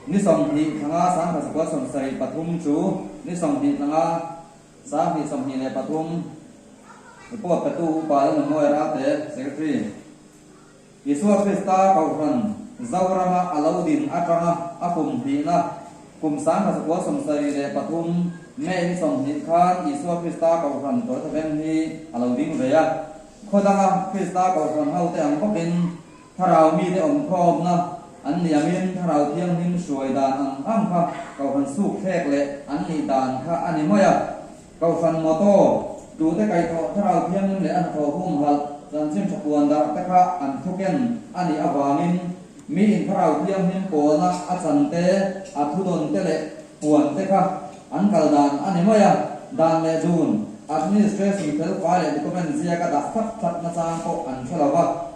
Ni 20 thla nga 1973 chu ni 20 thla nga 2023 Report petu Upa Lalnunmawia Ralte, Secretary. Isua Krista Kohhran Zorama a lo din atanga a kum hnihna kum 1973 May ni 20 khan Isua Krista Kohhran Tawithaveng hi a lo ding ve a. Khaw danga Krista Kohhran hote ang bawkin Thlarau mite awmkhawmna an nih angin Thlarau Thianghlim hruai dan ang ang kha Kohhran suk thlek leh an nih dan kha a ni mai a. Kohhran motto, Tute kaihthawh Thlarau Thianghlim leh a hnathawh humhalh chanchin tha puan darh te kha an thuken a nih avangin miin Thlarau Thianghlim pawlna a chan te, a thudawn te leh puan te kha an kal dan a ni mai a. Dan leh dun, administration felfai leh document ziaka dah thlap thlap nachang pawh an hre lo va.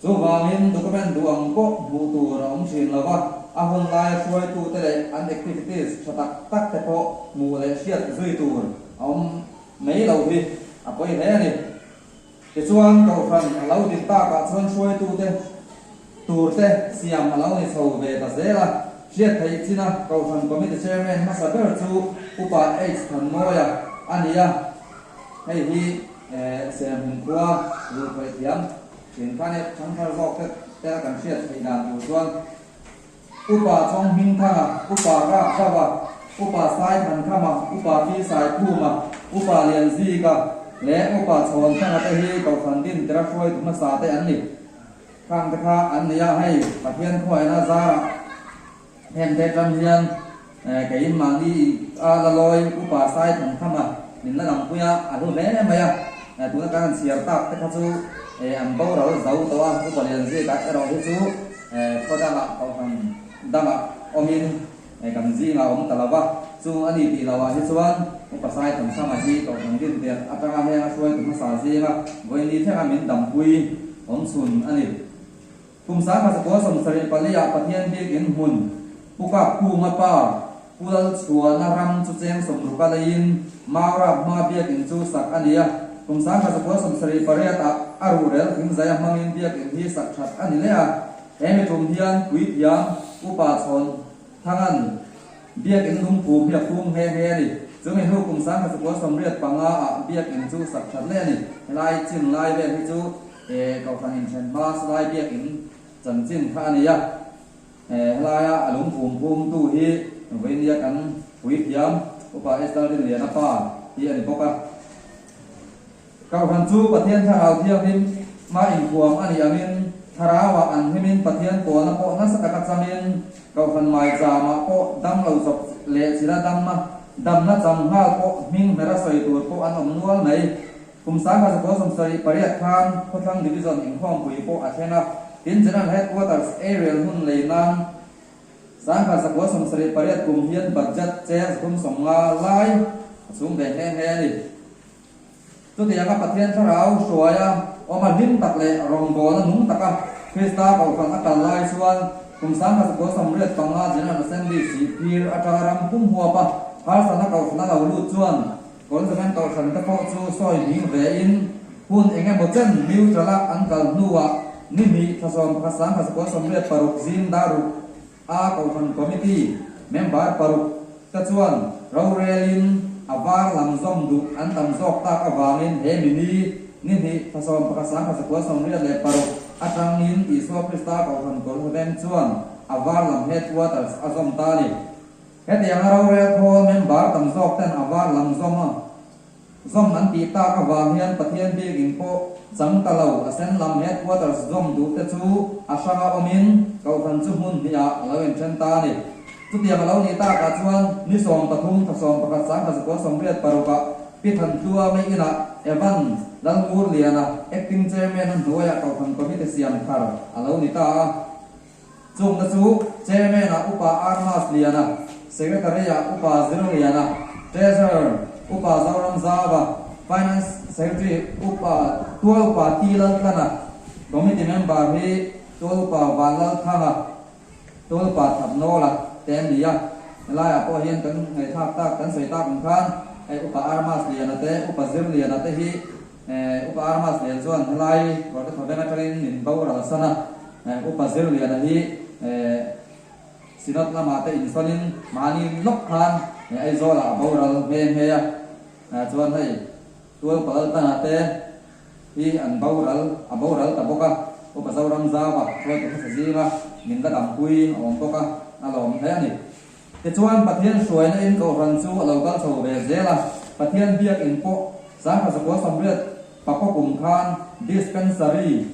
Chuvangin document duh ang pawh hmuh tur a awm thin lo va, a hun laia hruaitute leh an activities tha tak tak te pawh hmuh leh hriat zui tur a awm mai lo hi a pawi hle a ni. Tichuan, Kohhran a lo din takah chuan hruaitute turte siam a lo ni chho ve ta zel a, hriat theih china Kohhran Committee Chairman hmasa ber chu Upa H Thanmawia a ni a, hei hi Serhmun khua rulhruai thiam thin khan e thangthar zawk te tel kan hriat theih dan tur chuan Upa Chawng Hmingthanga, Upa Rap Zauva, Upa Sai Thankhama, Upa Pi Sai Khuma, Upa Lian Zika leh Upa Chhawn Thanga te hi Kohhran din tera hruaitu hmasa te an ni. Khang te kha an ni a, hei Pathian khuaina zarah Heng te tan hian keiin mahni a la lawi Upa Sai Thangkhama min la langpui a, a hlu hle mai a. Tuna kan han chhiar tak te kha chu an boral zo tawh a, Upa Lianzika erawh hi chu khaw dangah kohhran dangah awmin kan zingah a awm ta lo va. Chu a ni tih lohah hi chuan Upa Sai Thangkhama hi kohhran din tirh atanga heng a hruaitu hmasa zinga vawiini thlenga min dampui awm chhun a ni. Kum 1974 ah Pathian bik in hmun Pu Kap Kunga pa Pu Lalchhuana ram chu cheng 60 a leiin Maurap hma biakinn chu sak a ni a. Kum 1978 ah a ruhrel thingzai a hmangin biakinn hi sak that a ni leh a. He mi tum hian Puithiam Upa Chhawn Thangan biakinn lungphum hi a phum nghe nghe a ni. Chumi hnu kum 1985 ah biakinn chu sak that leh a ni. Helai chin lai vel hi chu He Kohhran inthen hma Salai Biakinn chanchin kha a ni a, helaia a lungphum phumtu hi vawinia kan puithiam Upa Esther Rinliana pa hi a ni bawk a. Kohhran chu Pathian Thlarau Thianghlim hma inthuam a nih angin Thlarauah an hlimin Pathian pawlna pawh nasa taka changin Kohhran maizamah pawh dam lo chawp leh chila damna damna chang nghal pawh hming hmera sawi tur pawh an awm nual mai. Kum 1978 khan Khawthlang Division inkhawmpui pawh a thleng a, tin General Headquarters Aerial hmun lei nan 1978 kum hian budget cheng 350 lai a chhung ve nghe nghe a ni. Chutianga Pathian Thlarau hruaia awm a hlim tak leh rawngbawlna nung taka Krista Kohhran a kal lai chuan kum 1985 General Assembly sihphir atanga ram pum huapa harsatna Kohhran a lo lut chuan Convent Kohhran te pawh chu sawi hming ve in hun eng emaw chen neutral a an kal hnuah ni hnih thla 11 1986 zing daruk a Kohhran Committee member paruk te chuan rorel in a var lam zawm duh an tam zawk tak avangin he mini ni hnih thla 11 1986 atangin Isua Krista Kohhran Kawlhawveng chuan a var lam headquarters a zawm ta a ni. Hetianga rorel khawl member tam zawk ten a var lam zawm a, zawm an tih tak avang hian Pathian bik in pawh chang ta lo, a sen lam headquarters zawm duh te chu a hranga awmin Kohhran chu hmun hnih ah a lo inthen ta a ni. Chutiang a lo nih takah chuan ni 13 thla 11 1986 ah Pi Thantlua mai inah Evan Lalngurliana Acting Chairman a hnuaiah Kohhran Committee siam thar a lo ni ta a. Chungna chu Chairman-ah Upa Armas Liana, Secretary-ah Upa Zir Liana, Treasurer Upa Zoram Zava, Finance Secretary Upa Tual Upa T Laltlana, Committee Member hi Tual Upa Van Lalthanga, Tual Upa Thapnawla te an ni a. Helaiah pawh hian kan ngaihthlak tak, kan sawi tak ang khan hei Upa Armas Liana te, Upa Zir Liana te hi Upa Armas Lian chuan helai Kawrte Thawveng atangin min boral san a. Upa Zirliana hi Synod lamah te insawnin mahni lawk khan he Aizawlah a boral nghe nghe a. Chuan hei Tual Palaltana te hi an boral a boral ta bawk a, Upa Zoram Zauva hruaitu hmasa zinga min la dampui a awm bawk a, a lawm hle a ni. Tichuan Pathian hruaina in Kohhran chu a lo kal chho ve zel a, Pathian biakinn pawh 1980 pakaw kum khan dispensary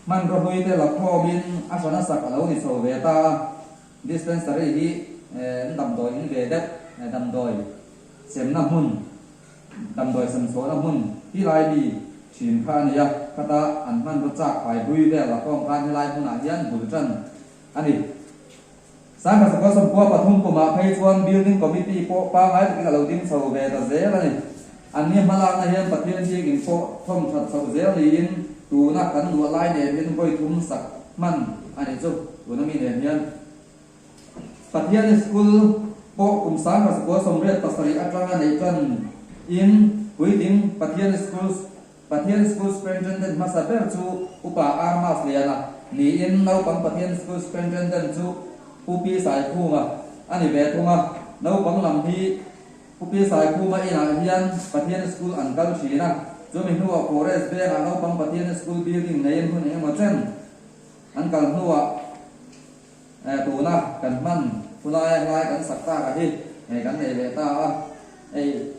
hmanraw hlui te la khawmin a hrana sak a lo ni chho ve ta a, dispensary hi an damdawi in ve deuh, damdawi semna hmun, damdawi sem chhuahna hmun hi lai mi thin kha a ni a, khata an hmanraw chak fai hlui vel la khawm khan helai hmunah hian bul tan a ni. 1993 kumah phei chuan Building Committee pawh pangngai takin a lo ding chho ve ta zel a ni. An ni hmalakna hian Pathian biakin pawh thawm that chhoh zel niin tuna kan luah lai nen hian vawi thum sak hman a nih chu tuna mi nen hian. Pathian School pawh kum 1987 atanga neih tan in puitling Pathian School Pathian School Superintendent hmasa ber chu Upa Armas Liana niin naupang Pathian School Superintendent chu Pu Pi Saikhuma a ni ve thung a. Naupang lam hi Pu Pi Saikhuma inah hian Pathian School an kal thin a, chumi hnuah Forest Vengah naupang Pathian School building neiin hun engemaw chen an kal hnuah tuna kan hman khulai lai kan sak takah hi kan nei leh ta a. Hei.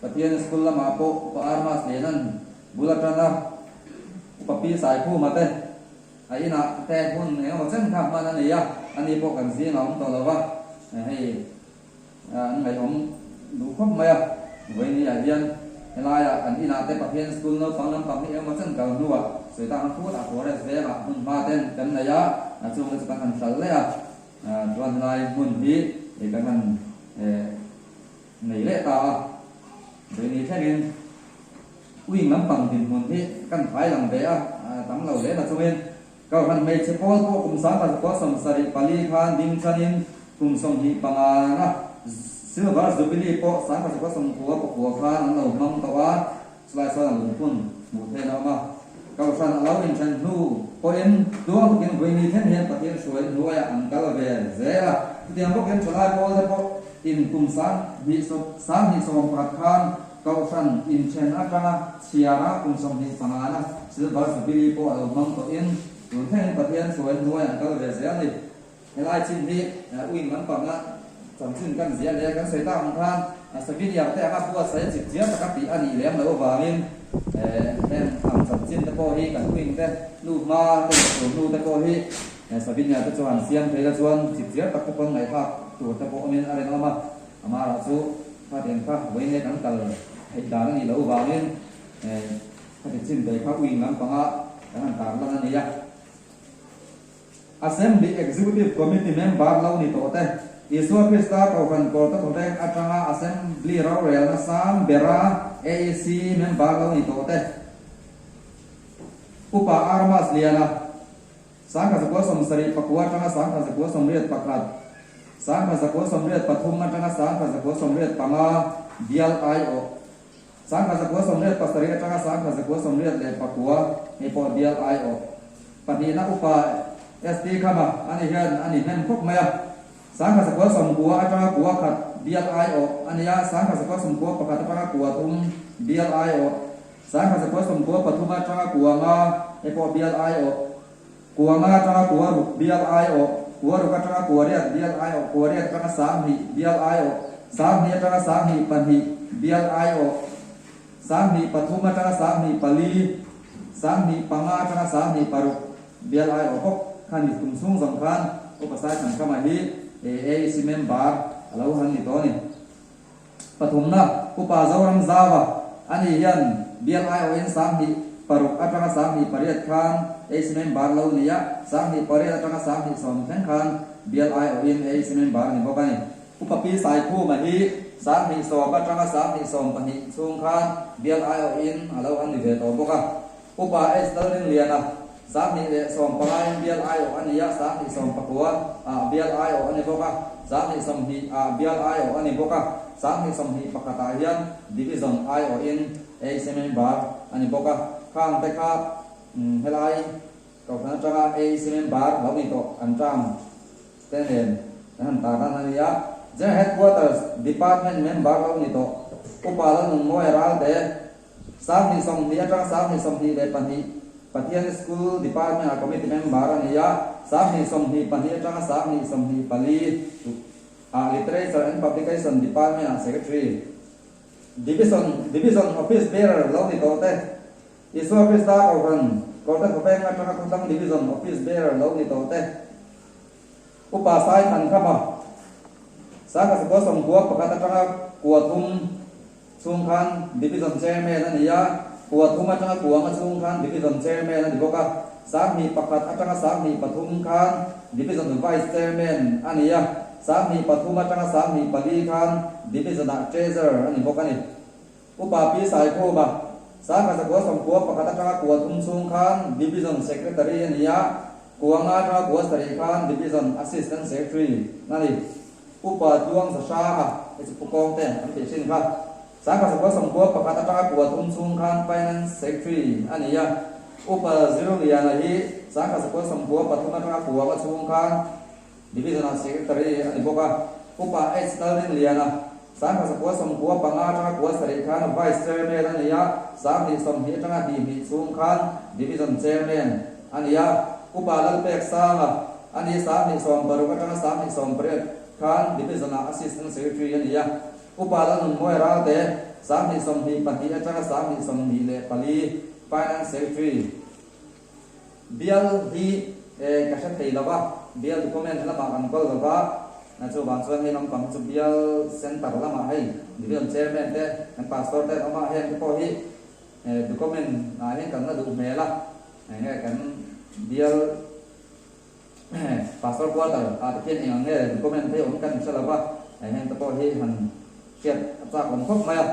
Pathian school lamah pawh Upa Armas Lianan bul atanga Upa Pi Saikhuma te a inah te hun eng emaw chen kha hman a nei a, ani pawh kan zing a awm tawh lo va, hei an ngaihawm duh khawp mai a, vawiini ah hian helaiah kan inah te Pathian school naupang lampang hi eng emaw chen kal hnuah sawi tak ang phutah forest vengah hmun hma ten kan nei a, chungte chu kan han hral leh a, chuan helai hmun hi kan han Nei leh ta a, Vaini thlengin Uing lampang dinhmun hi kan thai lang ve a, tam lo hle na chungin Kohhran hmeichhe pawl pawh kum 1974 khan ding chanin kum 25 na Silver Jubilee pawh 1999 khan an lo hmang tawh a, chulai chuan a lungphun hmuh theih a awm a. Kohhran a lo inthen hnu pawhin tluang takin Vaini thleng hian Pathian hruai hnuaiah an kal ve zel a, chutiang bawkin thalai pawl te pawh In kum 2021 khan Kohhran inthen atanga chhiara kum 25 na Silver Jubilee pawh a lo hmang tawhin tun thlengin Pathian hruai hnuai an kal ve zel a ni. Helai chin hi uing lampanga chanchin kan zia leh kan sawi tak ang khan Saviniar te anga buatsaih a chip chiar taka tih a nih lem loh avangin heng ang chanchin te pawh hi kan uing te nu hma te leh tur hnu te pawh hi Savinia te chuan siam thei la chuan chipchiar tak te pawn ngaihthlak tur te pawh awmin a rinawm a, amah chu khatiang kha vawiin kan kal theih dan a nih loh vangin khati chin ve kha uing lampanga kan han tar lan a ni a. Assembly Executive Committee member lo ni tawh te, Isua Krista Kohhran Kawrta Thawveng atanga Assembly rorelna sang bera AEC member lo ni tawh te, Upa Armas Liana, 1979 atanga 1981, 1983 atanga 1985 bial aiawh, 1987 atanga 1989, hei pawh bial aiawh. Pahnihna upa ST Khama ani hian a ni hnem khawp mai a, 1990 atanga kua khat bial aiawh a ni a, 1991 atanga kua thum bial aiawh, 1993 atanga kua nga, hei pawh bial aiawh. Kua nga atanga kua ruk bial aiawh, kua ruk atanga kua riat bial aiawh, kua riat atanga 2000 bial aiawh, 2000 atanga 2002 bial aiawh, 2003 atanga 2004, 2005 atanga 2006 bial aiawh bawk kha ni tum chhung zawng khan Upa Saithankhama hi AEC member a lo han ni tawh a ni. Pathumna, Upa Zoram Zava, ani hian bial aiawhin 2006 atanga 2008 khan AEC member lo ni a, 2008 atanga 2010 thleng khan bial aiawhin AEC member ni bawk a ni. Upa Pi Saikhuma hi 2010 atanga 2012 chhung khan bial aiawhin a lo han ni ve tawh bawk a. Upa H Lalringliana, 2015 in bial aiawh a ni a, 2019 ah bial aiawh a ni bawk a, 2020 ah bial aiawh a ni bawk a, 2021 ah hian Division aiawhin AEC member a ni bawk a. Khang te kha helai Kohhran atanga AEC member lo ni tawh an term. te nen kan han tarlan a ni a. General Headquarters Department member lo ni tawh Upa Lalnunmawia Ralte, 2020 atanga 2022 Pathian School Department ah Committee member a ni a, 2022 atanga 2024 ah Literature and Publication Department ah Secretary. Division Division Office Bearer lo ni tawh te, Isua Krista Kohhran Kawrte Khawpeng atanga Khawtlang Division Office Bearer lo ni tawh te, Upa Sai Thankhama, Sangha Sakua Sawmkua pakhat atanga kua thum chhung khan Division Chairman a ni a, kua thum atanga kua nga chhung khan Division Chairman a ni bawk a, 21 atanga 23 khan Division Vice Chairman a ni a, 23 atanga 24 khan Division-ah Treasurer a ni bawk a ni. Upa Pi Saikhuma, 1991 atanga kua thum chhung khan Division Secretary a ni a, kua nga atanga kua sarih khan Division Assistant Secretary a ni. Upa Tluang Zahranga, hei chu Pu Kawng te an tih thin kha, 1991 atanga kua thum chhung khan Finance Secretary a ni a, Upa Zirliana hi 1993 atanga kua nga chhung khan Division-ah Secretary a ni bawk a, Upa H. Lalrinliana, 1995 atanga 7 khan Vice Chairman a ni a, 2020 atanga hnih hnih chhung khan Division Chairman a ni a, Upa Lalpeksanga a ni, 2016 atanga 2018 khan Division-ah Assistant Secretary a ni a, Upa Lalnunmawia Ralte, 2022 atanga 2024 Finance Secretary. Bial hi ka hre thei lo va, bial document lamah kan kawl lo va, chuvang chuan hei lampang hi chu bial center lamah hei division chairman te kan pastor te an awm a, heng te pawh hi document ah hian kan la duh hmel a, enge kan bial pastor quarter ah te khian eng ang nge document phei awm kan hre lo va, heng te pawh hi han Hriat a chak awm khawp mai a,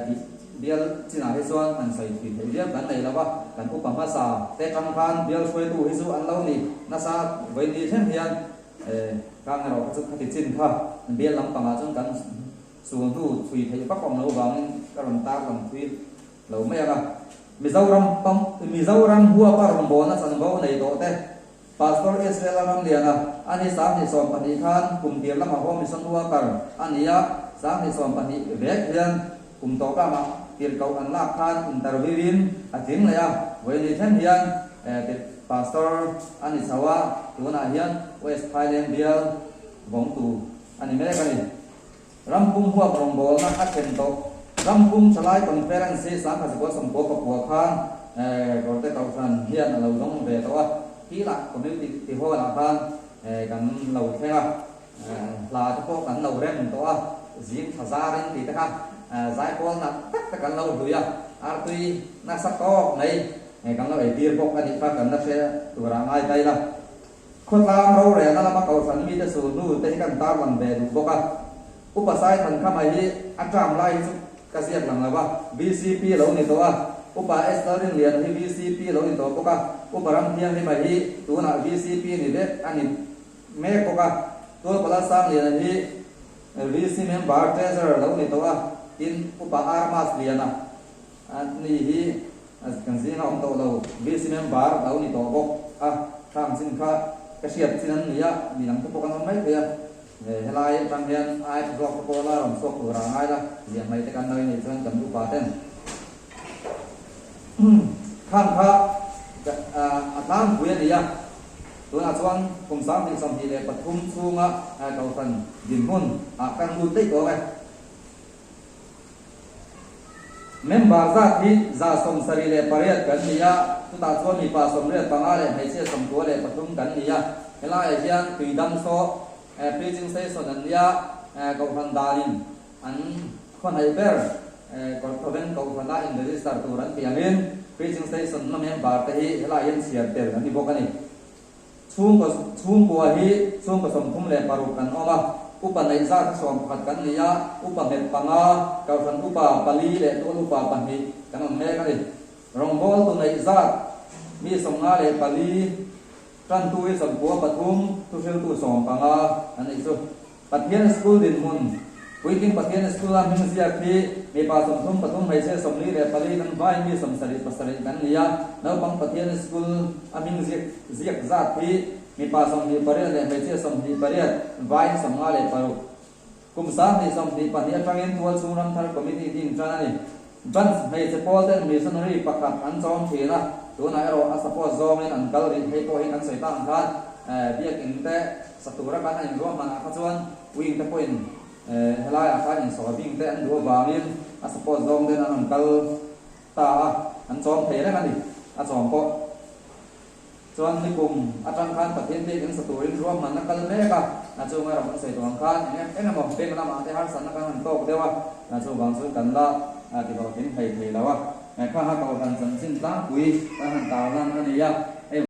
tih bial chinah hi chuan han sawi thui theih viau kan nei lo va, kan upa hmasa te tang khan bial hruaitu hi chu an lo ni nasa vawi ni thleng hian khang erawh kha chu khati chin kha bial lampangah chuan kan sul hnu thui theih vak awm lo vangin ka rawn tar lang thui lo mai ang a. Mizoram Mizoram huapa rawngbawlna chanvo nei tawh te Pastor Israel Ramliana, a ni 2012 khan kum tir lamah Home Mission Worker a ni a, 2012 vek hian kum tawp lamah tirhkoh an lak khan interview in a tling leh a, vawi ni thleng hian Pastor a ni chho a, tunah hian West Thailand bial vawngtu a ni mek a ni. Rampum huap rawngbawlna a thlen tawh. Rampum Thalai Conference hi 1999 khan Kawrte Kohhran hian a lo zawng ve tawh a, Hilah Community Hall-ah khan kan lo thleng a, hla te pawh kan lo rem tawh a, zing tha zarin tih te kha zaipawl nak tak te kan lo hlui a, artui nasa tawk mai kan lo eitir bawk a nih kha kan la hre turah ngai ta ila. Khawtlang rorelna lama Kohhran mite sul hnu te hi kan tarlang ve duh bawk a. Upa Saithankhama hi a term lai hi chu ka ziak lang lo va, vcp lo ni tawh a. Upa Esther Rinliana hi vcp lo ni tawh bawk a. Upa Ramthianghlima hi tunah vcp ni vek a ni mek bawk a. Tualpala Sangliana hi VC member Treasurer lo ni tawh a. Tin, Upa Armas Liana A ni hi kan zinga awm tawh lo, VC member lo ni tawh bawk a, khang chin kha ka hriat chin an ni a, mi dang te pawh kan awm mai thei a, helai atang hian ai tha zawk te pawh la rawn chhuak tur ah ngai la, liam mai te kan lo inei chuan kan upa ten khang kha a tlangpui a ni a, tunah chuan kum 2023 chhunga Kohhran dinhmun ah kan lut daih tawh e. Member zat hi 78 kan ni a, chutah chuan mipa 85 leh hmeichhia 93 kan ni a. Helaiah hian Tuidam saw preaching session an nia, Kohhran danin an khawnhaih ber Kawrthawveng Kohhrana in register tur an tih angin preaching session na member te hi helaiah hian chhiar tel an ni bawk a ni. Chhungkaw chhungkua hi chhungkaw 36 kan awm a, upa neih zat hi 11 kan ni a, upa nghet panga, kohhran upa pali leh tual upa pahnih kan awm mek a ni. Rawngbawltu neih zat mi 54, tantu hi 93, thuhriltu 15 an nih chu. Pathian School dinhmun, Puitling Pathian School-a hming ziak hi mipa 33, hmeichhia 44 kan vai mi 77 kan ni a, naupang Pathian School-a hming ziak zat hi. Mipa 28 leh hmeichhia 28, vaiin 56. Kum 2022 atangin Tualchhung Ramthar Committee ding tan a ni. Branch hmeichhe pawl ten missionary pakhat an chawm thin a, tunah erawh a support zawngin an kal rih. Hei pawh hi kan sawi tak ang khan biakin te sa tura kan han inruahmanah kha chuan wing te pawhin helaiah khan insawi bing te an duh avangin a support zawng ten an rawn kal ta a, an chawm thei reng a ni, a chawm pawh. Chuan nikum atang khan Pathian biak in sa turin ruahmanna kal mek a, a chunga erawh kan sawi tawh ang khan eng eng emaw bank lamah te harsatna kan han tawk deuh a, a chuvang chuan kan la ti hlawhtling thei thei lo a. Kha kha Kohhran chanchin tlangpui kan han tarlan a ni a.